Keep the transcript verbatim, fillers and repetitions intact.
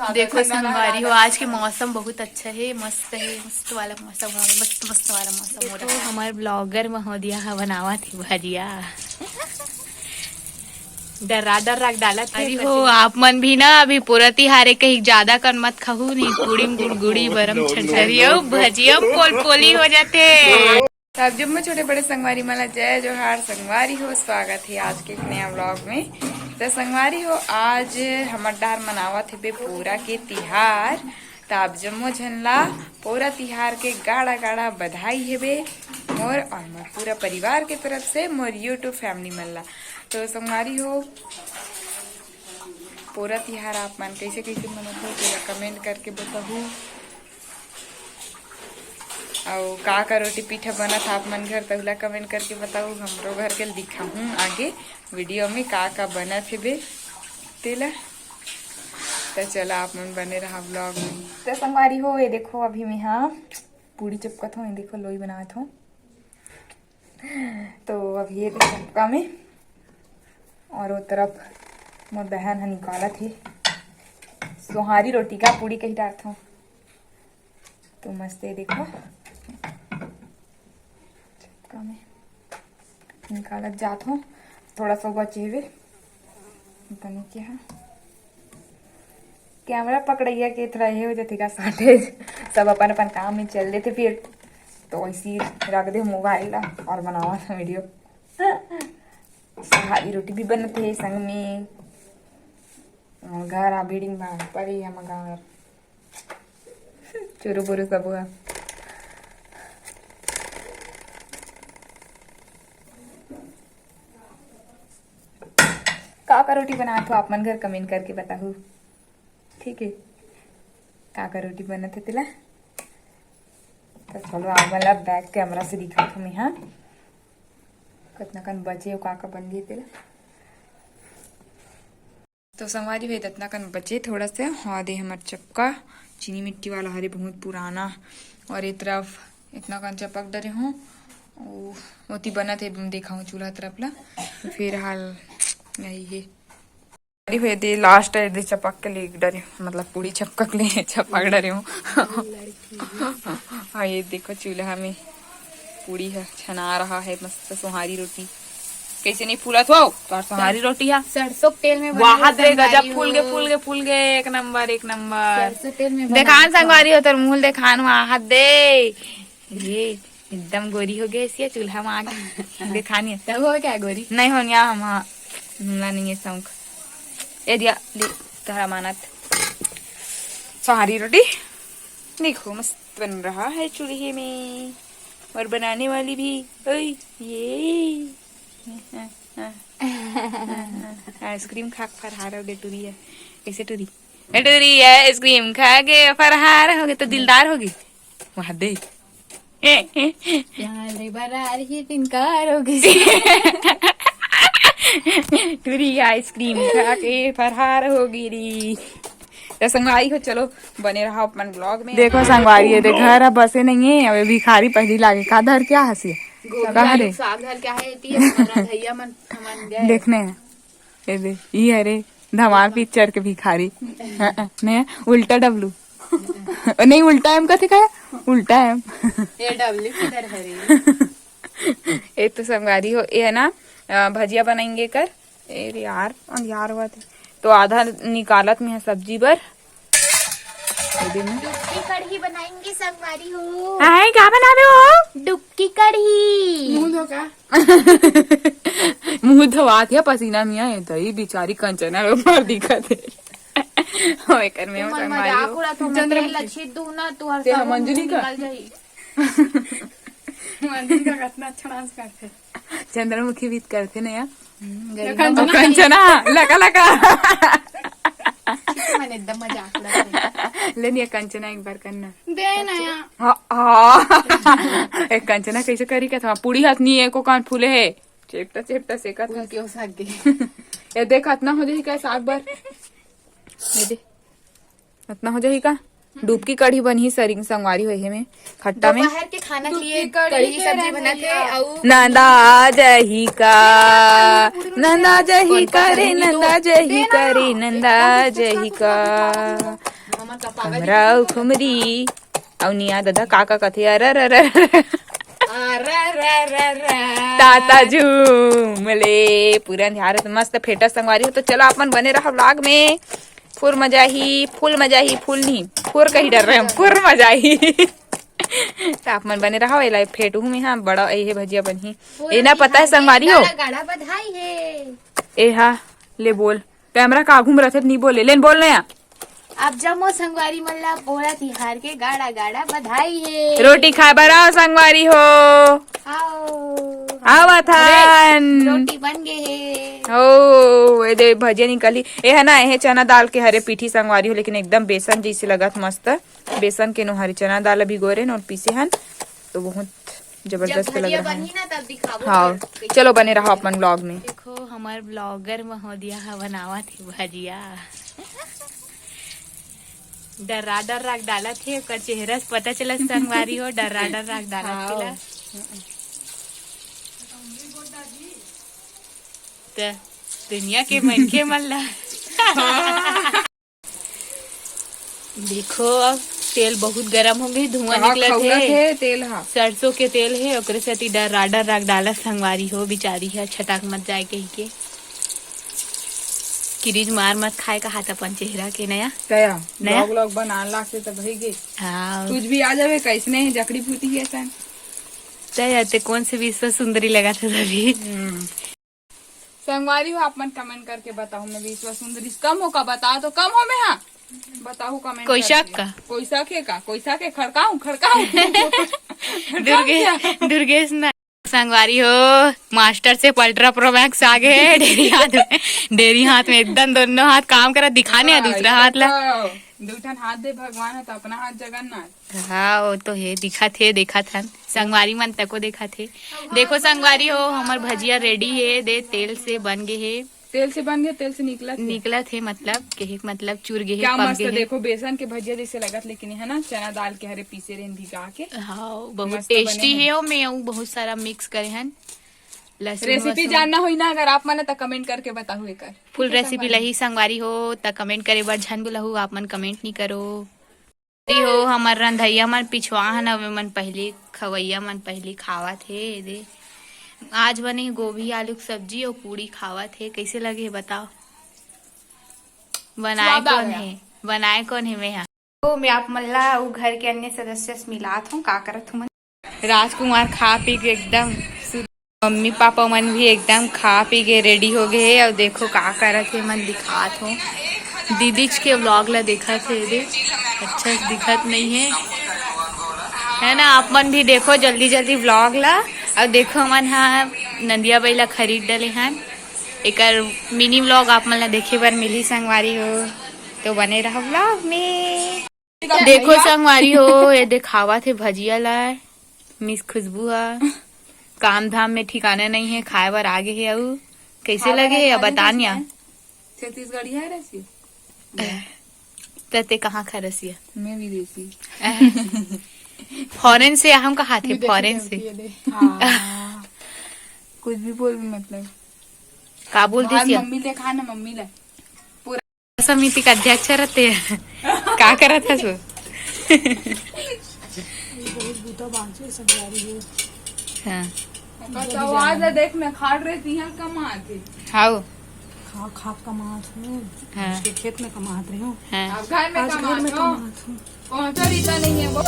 देखो संगवारी हो, आज के मौसम बहुत अच्छा है, मस्त है, मस्त वाला मौसम हो, मस्त मस्त वाला मौसम हो रहा है। हमारे ब्लॉगर महोदया ह बनावत है भजिया। डर्रा डर्रा के डालत है। अरे हो, आप मन भी ना अभी पूरा तिहार है, कहीं ज्यादा कन मत खाहू, नहीं पूड़ी में गुड़गुड़ी बरम छरछरी हो, भजिया पोलपोली हो जाते। तो आप जम्मो छोटे बड़े संगवारी मन ला जय जोहार। संगवारी हो, स्वागत है आज के एक नया व्लॉग में। तो संगवारी हो, आज हमर डार मनावत हेबे पोरा के तिहार। तो आप जम्मो झन ला पोरा तिहार के गाड़ा गाड़ा बधाई हेबे मोर और मोर पूरा परिवार के तरफ से, मोर YouTube फैमिली मन ला। तो संगवारी हो, पोरा तिहार आप मन कैसे कैसे मनावत हो, तेला कमेंट करके बताहू। अउ का का रोटी पीठा बनत हे आप मन घर, तहुला कमेंट करके बताहू। हमरो घर के दिखाहूँ आगे वीडियो में का का बनत हेबे तेला। त चला आप मन बने रहा व्लॉग में। त संगवारी हो, ये देखो अभी मैं हा पूड़ी चपकत हूँ, ये देखो लोई बनावत हूँ। तो अभी ये देखो चपका में, और वो तरफ मोर बहन ह निकालत हे सोहारी रोटी का पूड़ी कही डारत हूँ। तो मस्त है, देखो चपका में निकालत जात हो, थोड़ा सा बचे हुए बने के हा। कैमरा पकड़ैया के थोड़ा ये हो जाते का shortage, सब अपन अपन काम में चल देते फिर, तो ऐसे ही रख दे मोबाइल ला और बनावा था वीडियो। सोहारी रोटी भी बनत है संग में, और घर आ बिल्डिंग बा परे हम घर। चोरो बोरो सब हुआ। का का रोटी बनात हो आप मन घर, कमेंट करके बताहू, ठीक है? का का रोटी बनत है तेला। तो चलो आप मन ला बैक कैमरा से दिखात हूँ मैं, हाँ, कितना कन बचे हो, का का बन गए तेला। तो संगवारी हो, इतना कन बचे थोड़ा सा। हाँ, दे हमर चपका चीनी मिट्टी वाला हरे, बहुत पुराना। और ये तरफ इतना कन चपक डरे हूँ, ओती बनत है, देखा हूँ चूल्हा तरफ ला। तो फिर हाल यही है। अरे हो दे लास्ट है, दे चपक के ले डरे, मतलब पूड़ी चपक ले चपक डरे हूँ। हाँ, ये देखो चूल्हा में पूड़ी है, छना रहा है मस्त सोहारी रोटी। कैसे नहीं फूलत हो तोर सोहारी रोटी है? सरसों के तेल में वाह रे, गजब फूल गे, फूल गे, फूल गे, एक नंबर, एक नंबर। सरसों तेल में देखान संगवारी हो, तोर मुंह देखान, वाह दे। ये एकदम गोरी हो गई सिया, चूल्हा में आग देखानी है। तब हो क्या गोरी? नहीं हो, यहाँ हम, हाँ, हमला नहीं है शौक। ए दिया, ले, तोहरा मानत। सोहारी रोटी देखो, मस्त बन रहा है चूल्हे में, और बनाने वाली भी। ओए, ये आइसक्रीम खा के फरहार हो गए टूरी है। कैसे टूरी? ए टूरी, आइसक्रीम खा के फरहार हो गए तो दिलदार होगी। वाह दे। प्यार बरार ही इनकार हो गई। टूरी आइसक्रीम खा के फरहार हो गई री। तो संगवारी हो, चलो बने रहा अपन व्लॉग में। देखो संगवारी, ये देख घर अब बसे नहीं है, अबे भिखारी पहली लागे का धर क्या हंसी। गोभी कहाँ आलू रे? साग धर क्या है, इतनी हमारा भैया मन, हमन गए। देखने हैं। ए दे, ई हरे धमाल पिक्चर के भिखारी। हाँ, हाँ, नहीं, उल्टा डब्लू। नहीं, उल्टा एम कथे का? उल्टा एम। ए डब्लू किधर हरे? ए तो संगवारी हो, ए है ना, अ, भजिया बनाएंगे कर। ए रे यार, अंधियार हुआ थे। तो आधा निकालत में है सब्जी बर। ये दे में। डुबकी कढ़ी बनाएंगे संगवारी हो। आए, क्या बनावे हो? डुबकी कढ़ी। मुंह धो का? मुंह धोवात है पसीना में, ये तो ये बेचारी कंचना के ऊपर दिखत है। ओ, एकर में तुमन संगवारी मजाक हो। उड़ात हो, चंद्र मैं लच्छित दूं ना, तुहर ते सब हम अंजलि मुंह का? निकल जाई। अंजलि का कितना अच्छा डांस करते। चंद्रमुखी भी करते ना यार। हम्म, गरीब कंचना। कंचना, लगा, लगा। ठीक है, मैंने एकदम मजाक उड़ाते। ले निया कंचना एक बार करना। दे ना यार। हाँ, हाँ। एक कंचना कैसे करी क्या था? पूड़ी हाथ नहीं है, को कान फूले है। चेपटा, चेपटा सेका था। फूल के साग के। ये देख, इतना हो जाही का साग बर? ये दे। इतना हो जाही का? डुबकी कढ़ी बनही सरिंग संगवारी होए हे में। खट्टा में। दोपहर के खाना के लिए डुबकी कढ़ी कढ़ी के सब्जी रंग बनत हे, लिया। अउ नंदा जही का, नंदा जही का रे, नंदा जही का रे, नंदा जही का। हमरा अउ खुमरी अउ निया ददा का का कथे, अरे, अरे, अरे, अरे। ताता झूम ले, पूरा अंधियार हे त मस्त फेंटा संगवारी हो। तो चलो, आप मन बने रहो vlog में, फुल मजा ही, फुल मजा ही, फुल नहीं, फुर कही डर रहे हम, फुर मजा ही। तो आप मन बने रहो, एला फेंटहूं मैं, हाँ, बड़ा ये भजिया बनही। एना पता है संगवारी हो? गाड़ा गाड़ा बधाई हे। ए हा, ले बोल, कैमरा का आगू में रथे त नहीं बोले, लेन बोल नया। आप जम्मो संगवारी मन ला पोला तिहार के गाड़ा गाड़ा बधाई हे। रोटी खाए बर आओ संगवारी हो। आओ। आवत हन। रोटी बन गे हे। ओ, ए दे भजिया निकली। ए है ना, ए है चना दाल के हरे पीठी संगवारी हो, लेकिन एकदम बेसन जैसे लगत, मस्त। बेसन के नोहरी चना दाल अभी गोरे न और पीसे हन, तो बहुत जबरदस्त लग रहा है। हाँ, चलो बने रहो अपन vlog में। देखो, हमार vlogger महोदया ह बनावत हे भजिया। डर्रा डर्रा के डालत हे, ओकर चेहरा से पता चलत संगवारी हो, डर्रा डर्रा के डालत हे ला। त दुनिया के मनखे मन ला। देखो, अब तेल बहुत गरम हो गई, धुआं निकलत हे। तेल हा, सरसों के तेल हे, ओकरे सेती डर्रा डर्रा के डालत संगवारी हो, बिचारी ह छटक मत जाए कही के। किरीज मार मत खाए का हाथ अपन चेहरा के नया। तया नया? Vlog vlog बनान लागते त भई गे। हाँ। कुछ भी आ जावे, कैसने ही जकड़ी फूटी है सन। तया ते कौन से विश्व सुंदरी लगा था अभी? संगवारी हो, आप मन comment करके बताओ, मैं विश्वा सुंदरी से कम हो का? बताओ तो, कम हो मैं, हाँ, बताओ comment कोई शक का? कोई शक है का? कोई शक है? खड़काऊं, खड़काऊं। दुर्गे, दुर्गेश ना। संगवारी हो, Master Chef Ultra Pro Max आ गए डेरी हाथ में। डेरी हाथ में एकदम दोनों हाथ काम करा, दिखाने हैं दूसरा हाथ ला। दू ठन हाथ दे भगवान है तो अपना हाथ जगन्नाथ। हाँ, वो तो हे, दिखत हे, देखत हन। संगवारी मन तको देखत हे। देखो संगवारी हो, हमर भजिया ready हे, दे तेल से बन गे हे। तेल से बन गे, तेल से निकलत हे। निकलत हे, मतलब, केहे के मतलब चुर गे हे, क्या पक मस्त गे हे। देखो, बेसन के भजिया जैसे लगत, लेकिन है ना, चना दाल के हरे पीसे रहेन भिगा के। हाँ, बहुत मस्त tasty बने हे। हे, ओमे अउ बहुत सारा mix करे हन। लहसुन recipe वसुन। जानना होई ना अगर आप मन, त comment करके बताहू एकर। Full recipe लही संगवारी हो, त comment करे बर झन भुलाहू, आप मन comment नहीं करो। हो, हमर रंधैया मन पिछवा हन, अउ मन पहली खवैया मन पहली खावत हे। दे, आज बने गोभी आलू के सब्जी अउ पूड़ी खावत हे। कैसे लगे हे बताओ? बनाए स्वाद आ कौन गया। हे? बनाए कौन हे? मैं हा। तो मैं आप मन ला अउ घर के अन्य सदस्य से मिलात हूँ, का करत हूँ मन। राजकुमार खा पी के एकदम सुध-, मम्मी पापा मन भी एकदम खा पी के ready हो गए हे। अउ देखो का करत हे मन, दिखात हो दीदीच के vlog ला देखत हे दे, अच्छा से दिखत नहीं है, है ना? आप मन भी देखो जल्दी जल्दी vlog ला। अउ देखो मन हा नंदिया बई ला खरीद डले हन, एकर mini vlog आप मन ला देखे बर मिली संगवारी हो, तो बने रहो vlog में। देखो संगवारी हो, ये देखावत हे भजिया ला, मिस खुशबू हा। काम धाम में ठिकाना नहीं है, खाए बर आगे हे। अउ कैसे लगे हे, अब बतानिया। छत्तीसगढ़िया रहसी। त ते कहाँ खा रसिया? मैं विदेशी। Foreign से हम कहा थे, foreign से। हाँ। कुछ भी बोल भी मतलब। का बोल दे सिया? मम्मी ले खा ना, मम्मी ले। समिति का अध्यक्ष रहते हैं। का करत हस वो? बहुत बूता बांचे सब जा रही है। हाँ। तो आवाज ला देख, मैं खाड़ रही थी, यहाँ कमात है। हाउ। खा, खा कमात हूँ। हाँ। उसके खेत में कमात रही हूँ। हाँ। अब घर में आज घर में कमात हूँ। कमात हूँ। पहुँचा रीता नहीं है वो।